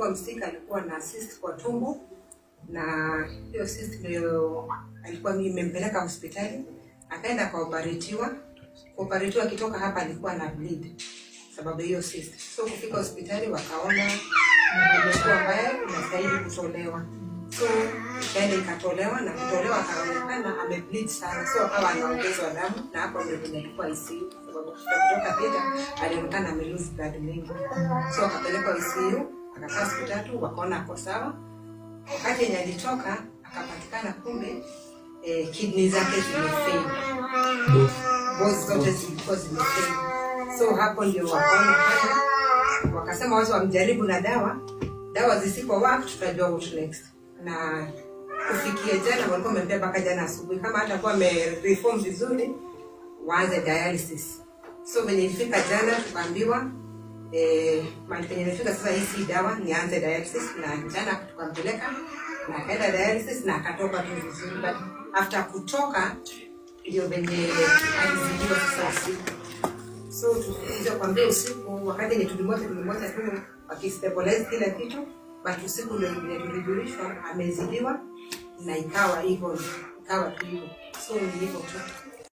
alikuwa msick, alikuwa na cyst kwa tumbo, na hiyo cyst ndio alikuwa imempeleka hospitali, akaenda kaoperatiwa. Kuoperatiwa akitoka hapa alikuwa na bleed sababu hiyo cyst. So kufika hospitali wakaona imekuwa mbaya, inastahili kutolewa. So ikaenda ikatolewa, na kutolewa akaonekana amebleed sana, so akawa anaongezwa damu, na hapo ndio kwenye alikuwa ICU, sababu kutoka theater alionekana ame lose blood mingi. So akapelekwa ICU, akakaa siku 3, wakaona ako sawa. Wakati yenye alitoka akapatikana kumbe kidney zake zimefail. Both zote zilikuwa zimefail. So hapo ndio wakaona haya, wakasema wacha wamjaribu na dawa. Dawa zisipo work tutajua what next. Na kufikia jana walikuwa wamempea mpaka jana asubuhi, kama hatakuwa amereform vizuri waanze dialysis. So venye ilifika jana tukaambiwa mahali penye imefika sasa hii si dawa, nianze dialysis. Na jana tukampeleka na akaenda dialysis na akatoka tu vizuri, but after kutoka ndio venye alizidiwa sasa usiku. So tulikuja kuambia usiku, wakati yenye tulimwacha tu wakistabilize kila kitu, but usiku ndio venye tulijulishwa amezidiwa, na ikawa hivyo, ikawa tu hivyo. So ni hivyo tu.